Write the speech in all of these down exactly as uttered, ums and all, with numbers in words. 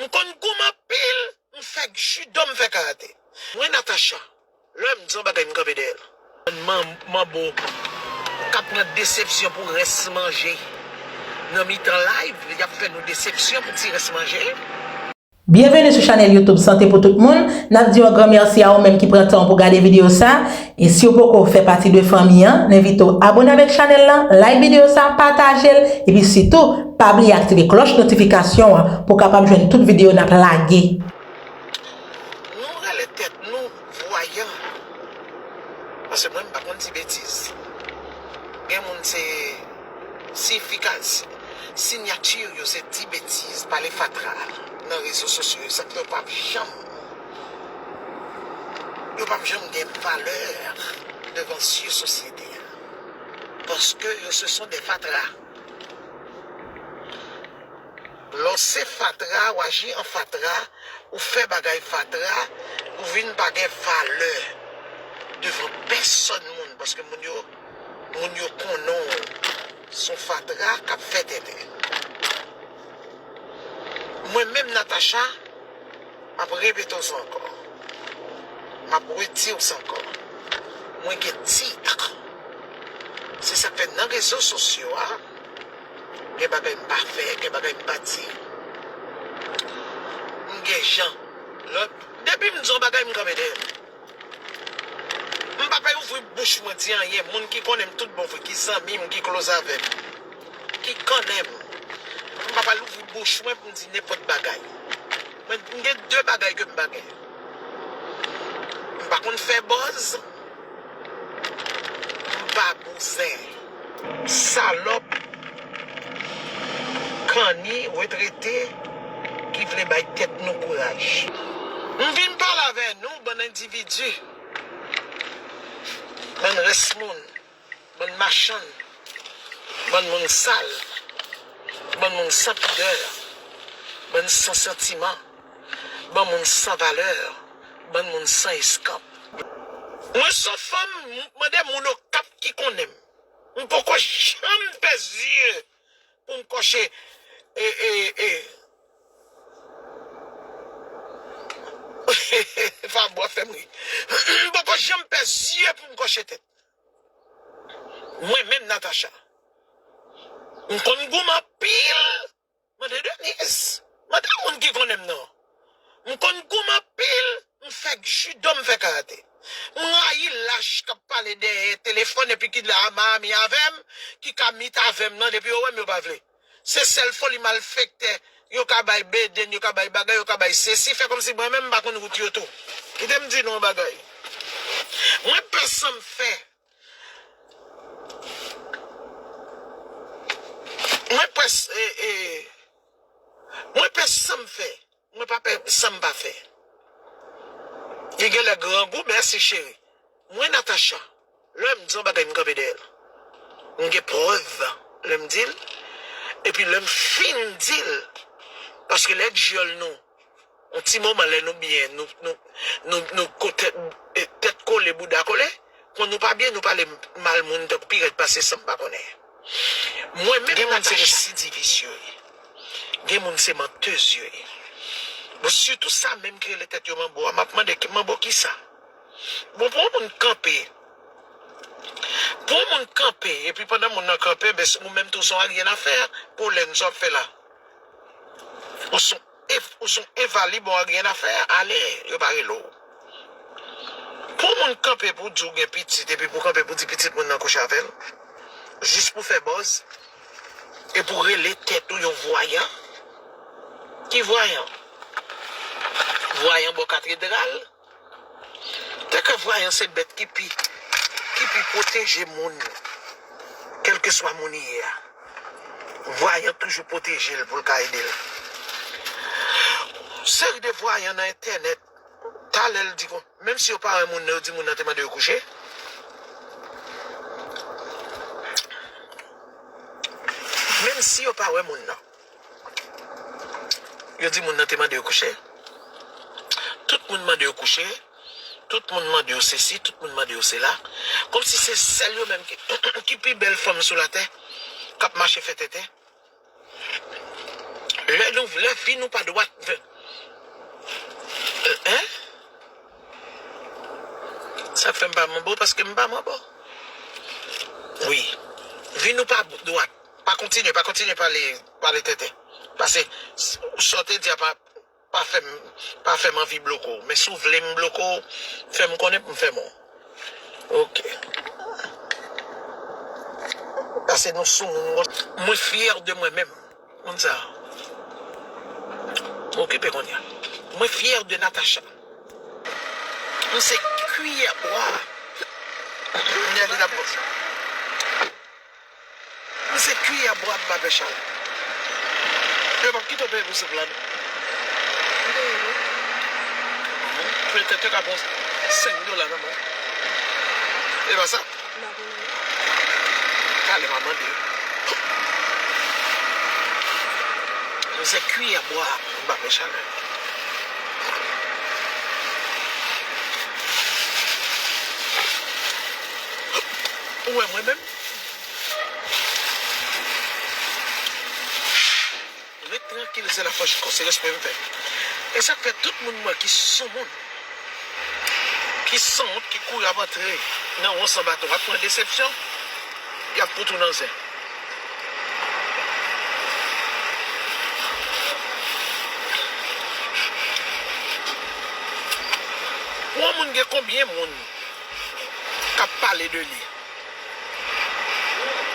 M konn goumen anpil, m fè jido, m fè karate. Mwen, Natacha, lè m di yon bagay, m kanpe dèyè l. Man-, manbo k ap pran desepsyon pou rès manje. Nan mitan live, y ap fè nou desepsyon pou ti rès manje. Byenveni sou chanèl YouTube Sante pou tout moun. N ap di yon gran mèsi a ou menm ki pran tan pou gade videyo sa. E si w poko fè pati de fanmi an, n envite w abone avèk chanèl lan, like videyo sa, pataje l, epi sitou, pa bliye aktive klòch notifikasyon an pou w kapab jwenn tout videyo n ap lage. Nou rele tèt nou vwayan. Paske mwen, m pa konn di betiz. Gen moun se siyifikasyon, siyati yo se di betiz, pale fatra nan rezo sosyo yo, sa k fè yo p ap janm, yo p ap janm gen valè devan zye sosyete a. Paske yo se son de fatra. Lè w se fatra, w aji an fatra, ou fè bagay fatra, ou vin pa gen valè devan pèsòn moun, paske moun yo, moun yo konnen w se yon fatra k ap fè tenten. Mwen menm, Natacha, m ap repete w sa ankò. M ap redi w sa ankò. Mwen gen tit. Se sa k fè nan rezo sosyo a, gen bagay m pa fè, gen bagay m pa di. M gen jan. Lè, depi m di yon bagay, m kanpe dèyè l. M pa pè ouvri bouch mwen di anyen. Moun ki konnen m tout bon vre, ki zanmi m, ki close avè m, ki konnen m, m pa pral ouvri bouch mwen pou m di nenpòt bagay. Mwen, m gen de bagay ke m pa gen. M pa konn fè buzz. M pa bouzen. Salòp, kanni, retrete ki vle bay tèt nou kouraj. M vin pale avè nou, bann endividi, bann rès moun, bann machann, bann moun sal, bann moun san pidè, bann san santiman, bann moun san valè, bann moun san eskanp. Mwen se yon fanm, m mande moun Okap ki konnen m. M poko janm pè zye pou m kòche, e, e, e. Fabwa fè m ri. M poko janm pè zye pou m kòche tèt. Mwen menm, Natacha, m konn goumen anpil. Mande Denise. Mande moun ki konnen m nan. M konn goumen anpil, m fè jido, m fè karate. M rayi lach k ap pale dèyè telefòn epi ki la Miami avè m, ki ka meet avè m nan, depi yo wè m, yo pa vle. Se sèl foli malfektè, yo ka bay beden, yo ka bay bagay, yo ka bay sesi, fè kòmsi mwen menm m pa konn wout yo tou. Kite m di nou yon bagay. Mwen pè san m fè. Mwen pè s-, e, e, mwen pè san m fè. Mwen pa pè san m pa fè. Li genlè grangou, mèsi cheri. Mwen, Natacha, lè m di yon bagay, m kanpe dèyè l. M gen prèv lè m di l. Epi lè m fin di l, paske lè dyòl nou, yon ti moman lè nou byen, nou, nou, nou, nou ko-, tèt, e, tèt kole, bouda kole, kon nou pa byen, nou pale mal moun tankou pi rèd pase san m pa konnen. Mwen menm, gen moun se residivis yo ye. Gen moun se mantèz yo ye. Bon, sitou sa menm ki rele tèt yo manbo a, m ap mande ki manbo kisa? Bon, pou yon moun kanpe, pou yon moun kanpe, epi pandan moun nan kanpe, ben, ou menm tou se yon aryen afè, pou lèn sa w ap fè la. Ou se yon, ou se yon envalib, ou aryen afè, ale, yo pa rele w. Pou yon moun kanpe pou di w gen pitit, epi pou kanpe pou di pitit moun nan kouche avè l, jis pou fè buzz, e pou rele tèt ou yon vwayan, ki vwayan? Vwayan bò katedral? Tèkè vwayan se bèt ki pi, ki pi pwoteje moun, kèlkeswa moun li ye a. Vwayan toujou pwoteje l pou l ka ede l. Seri de vwayan nan entènèt, talè l di kon, menm si yo pa wè moun nan, yo di moun nan te mande yo kouche. Menm si yo pa wè moun nan. Yo di moun nan te mande yo kouche. Tout moun mande yo kouche. Tout moun mande yo sesi, tout moun mande yo sela. Kòmsi se sèl yo menm ki, ki pi bèl fanm sou latè, k ap mache fè tenten. Lè nou, lè vi nou pa dwat, Sa k fè m pa manbo, paske m pa manbo. Wi. Vi nou pa dwat. Pa kontinye, pa kontinye pale, pale tenten. Paske s-, sa w te di a pa, pa fè m, pa fè m anvi bloke w. Men si w vle m bloke w, fè m konnen pou m fèmen w. Ok. Paske nou sou moun. Mwen fyè de mwen menm. Moun sa a. Mwen okipe kounye a. Mwen fyè de Natacha. Mwen se kiyè bwa. Nèg la pòs. Mwen se kiyè bwa m pa pè chalè. Yo p ap kite w peye pou soup la, non. Petèt yo ka pran senk dola nan men w. E pa sa? Talè m a mande yo. Mwen se kiyè bwa m pa pè chalè. Ou wè mwen menm? Ret trankil, se la fòs, se respè m fè. E sa k fè tout moun mwen ki sou moun, ki sanwont, ki kouri ap antre nan won san baton, ap pran desepsyon, y ap fout ou nan zen. Yon moun gen konbyen moun k ap pale de li?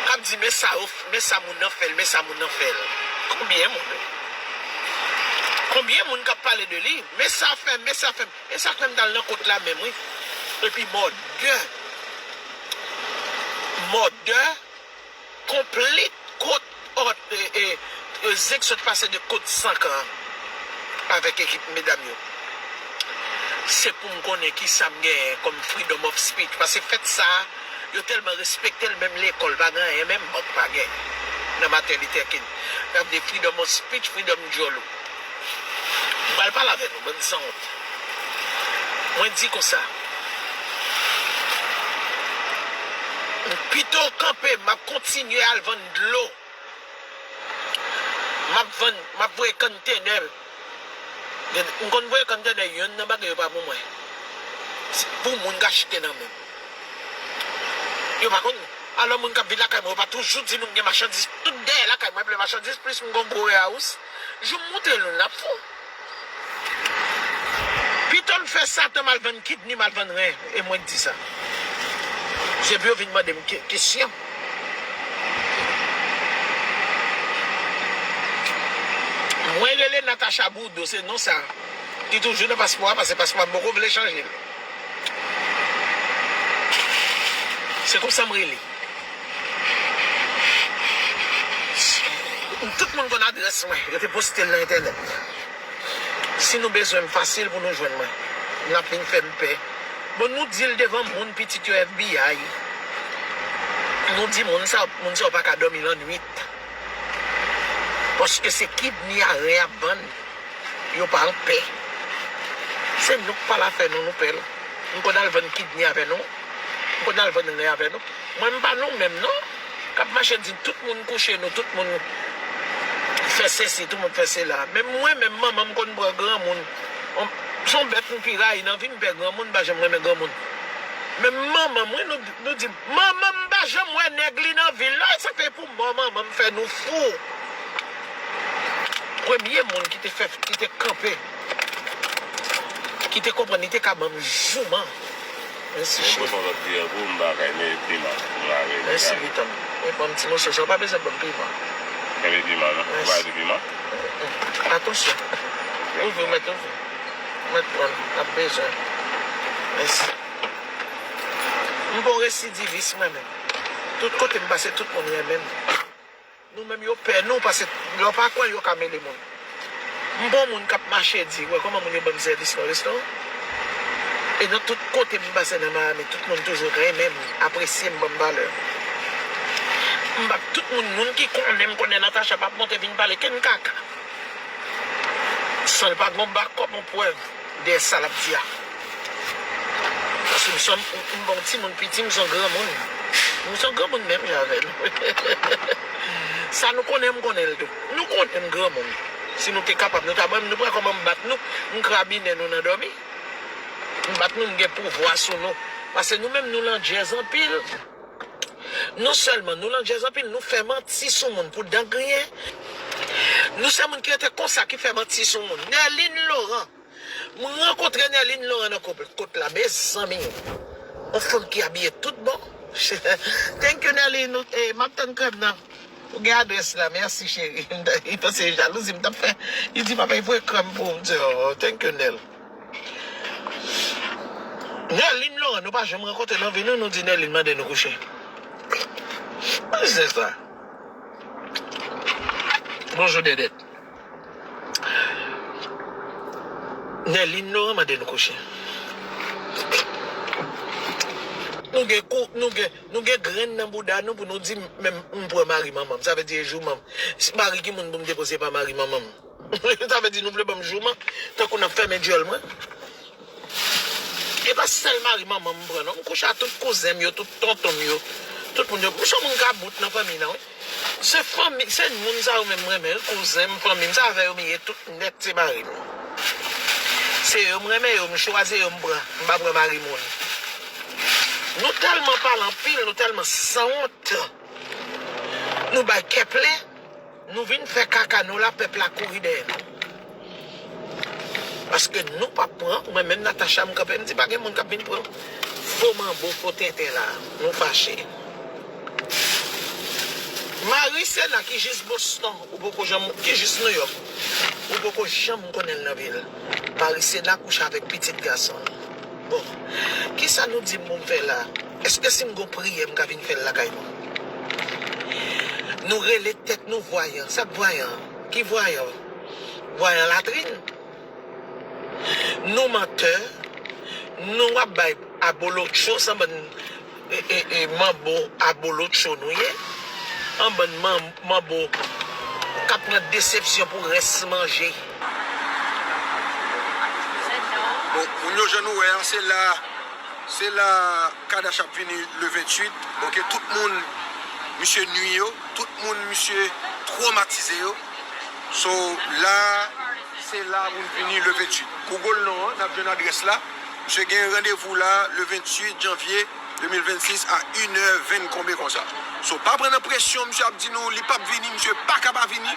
K ap di, men sa yo, men sa moun nan fè l, men sa moun nan fè l. Konbyen moun? Konbyen moun k ap pale de li? Men sa fè m, men sa fè m. E sa k fè m t al nan kot la menm, wi. Epi mòdè. Mòdè. Konplit kot, e, e, e, zen k sot pase de kod Sankan avèk ekip medam yo. Se pou m konnen kisa m genyen kòm freedom of speech. Paske fèt sa a, yo tèlman respekte l, menm lekòl pa gen anyen, menm bak pa gen nan Martin Luther King. Y ap di freedom of speech, freedom djòlou. M pral pale avè nou, bann sanwont. Mwen di konsa, pito w kanpe, m ap kontinye al vann dlo. M ap vann, m ap voye konntenè. M konn voye konntenè, youn nan bagay yo pa pou mwen. Se pou moun k achte nan men m. Yo pa konn. Alò, moun k ap viv lakay mwen, yo pa toujou di nou m gen machandiz tout dèyè lakay mwen, plen machandiz, plis m gon gwo warehouse. Jou m montre nou l, n ap fou. Pito m fè Satan m al vann kidney, m al vann ren, e mwen k di sa. Se pou yo vin mande m ke-, kesyon. Mwen rele Natacha Boudou, se non sa. Li toujou nan paspò a, paske paspò a m poko vle chanje l. Se konsa m rele. Tout moun konn adrès mwen, yo te poste l nan entènèt. Si nou bezwen m, fasil pou nou jwenn mwen. N ap vin fè m pè. Bon, nou di l devan moun, pitit yo F B I. Nou di moun sa, moun sa yo pa ka dòmi lannwit. Paske se kidney a ren y ap vann. Yo pa an pè. Se nou k pale afè nou, nou pè l. M konn al vann kidney avè nou. M konn al vann ren avè nou. Mwen, m pa nou menm, non. K ap mache di tout moun kouche nou, tout moun fè sesi, tout moun fè sela. Men mwen menm, manman m konn pran granmoun. On, se yon bèt m pi rayi nan vi m, pè granmoun, m pa janm renmen granmoun. Men manman m, wi, nou, nou di, manman m pa janm wè nèg li nan vi l, non, e sa k fè pou mò manman m fè nou fou. Premye moun ki te fè, ki te kanpe, ki te konprann li te ka ban m jouman. Mèsi, cheri. Mwen pran lòt biyè pou m bagay, men piman. Mèsi, pitit. E ban m ti moso sa, ou pa bezwen ban m piman. Mete piman, non? Ou pa mete piman? Atansyon. Ouvri, ou mèt ouvri. Ou mèt pran, n ap bezwen. Mèsi. M pa yon residivis, mwen menm. Tout kote m pase, tout moun renmen m. Nou menm yo pè nou, paske lè w pa kwè yo ka mele moun. M pa yon moun k ap mache di, wè kòman moun yo ban m sèvis nan restoran. E nan tout kote m pase nan Miami, tout moun toujou renmen m, apresye m, ban m valè. M pa, tout moun, moun ki konnen m, konnen Natacha p ap monte vin pale kenn kaka. San l pa gon bakòp, yon prèv dèyè sa l ap di a. Paske m se yon, m pa yon timoun piti, m se yon granmoun. M se yon granmoun menm jan avè nou. Sa nou konnen, m konnen l tou. Nou konnen m granmoun. Si nou te kapab, nou ta ban m, nou pran kòman m bat nou, m krabinen nou nan dòmi. M bat nou, m gen pouvwa sou nou. Paske nou menm nou landjèz anpil. Non sèlman nou landjèz anpil, nou fè manti sou moun pou dan griyen. Nou se moun ki rete konsa ki fè manti sou moun. Nerline Laurent. Mwen rankontre Nerline Laurent nan kot, kot la, mezanmi. Yon fanm ki abiye tout bon. Thank you, Nerline. Eh, m ap tann krèm nan. Ou gen adrès la, mèsi cheri. Li panse se jalouzi m t ap fè. Li di, "Papa, li voye krèm pou ou." M di, "Oh, thank you, Nel." Nerline Laurent, nou pa janm rankontre nan vi nou, nou di Nerline mande nou kouche. What is this la? Bonjou, Dèdèt. Nerline Laurent mande nou kouche. Nou gen kou, nou gen, nou gen grenn nan bouda nou pou nou di, "Menm m pran mari manman m." Sa vle di e jouman m. Si mari ki moun pou m depoze pa mari manman m. Sa vle di nou vle ban m jouman, tankou n ap fèmen dyòl mwen. E pa sèl mari manman m pran non. M kouche a tout kouzen m yo, tout tonton m yo, tout moun yo. M se moun ka bout nan fanmi nan, wi. Se fanmi, se moun sa yo menm mwen renmen, wi, kouzen m, fanmi m, se avè yo m ye, tout nèt se mari m. Se yo m renmen yo, m chwazi yo m pran, m pa pran mari moun. Nou tèlman pale anpil, nou tèlman sanwont. Nou bay kè plen. Nou vin fè kaka nou la, pèp la kouri dèyè nou. Paske nou p ap pran, mwen menm Natacha m kanpe, m di pa gen moun k ap vin pran fo manbo, fo tenten la. Nou fache. Marie Sena ki jis Boston, ou poko janm, ki jis New York, ou poko janm konnen l nan vil. Marie Sena kouche avèk pitit gason l. Bon, kisa nou di m pou m fè la? Èske si m gon priyè m ka vin fè l lakay nou? Nou rele tèt nou vwayan. Sa k vwayan? Ki vwayan? Vwayan latrin. Nou mantè. Nou ap bay abolotcho, se yon bann e, e, e, manbo abolotcho nou ye. Yon bann man-, manbo k ap pran desepsyon pou rès manje. Bon, moun yo, jan nou wè a, se la, se la Kadash ap vini le venntuit. Oke, tout moun, misye nui yo, tout moun, misye twomatize yo. So, la, se la pou n vini le venntuit. Google non an, n ap jwenn adrès la. Misye gen randevou la, le venntuit janvye de mil vennsis a inè ven konbe konsa. So, pa pran nan presyon, misye ap di nou, li p ap vini, misye pa ka pa vini.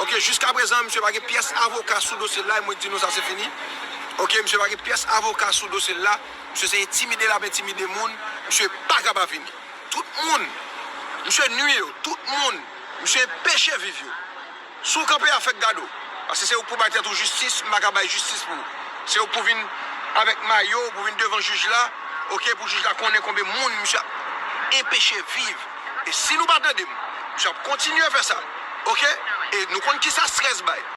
Oke, jiska prezan, misye pa gen pyès avoka sou dosye l la, e mwen di nou sa se fini. Oke, misye pa gen pyès avoka sou dosye l la, misye se entimide l ap entimide moun, misye pa ka pa vini. Tout moun, misye nui yo, tout moun, misye enpeche viv yo. Si w kanpe a, fèk gade w. Paske se ou k pou bay tèt ou jistis, m pa ka bay jistis pou ou. Se ou k pou vin avèk mayo, pou vin devan jij la, oke, pou jij la konnen konbyen moun misye ap enpeche viv. E si nou pa tande m, misye ap kontinye fè sa, oke? E nou konn kisa strès bay.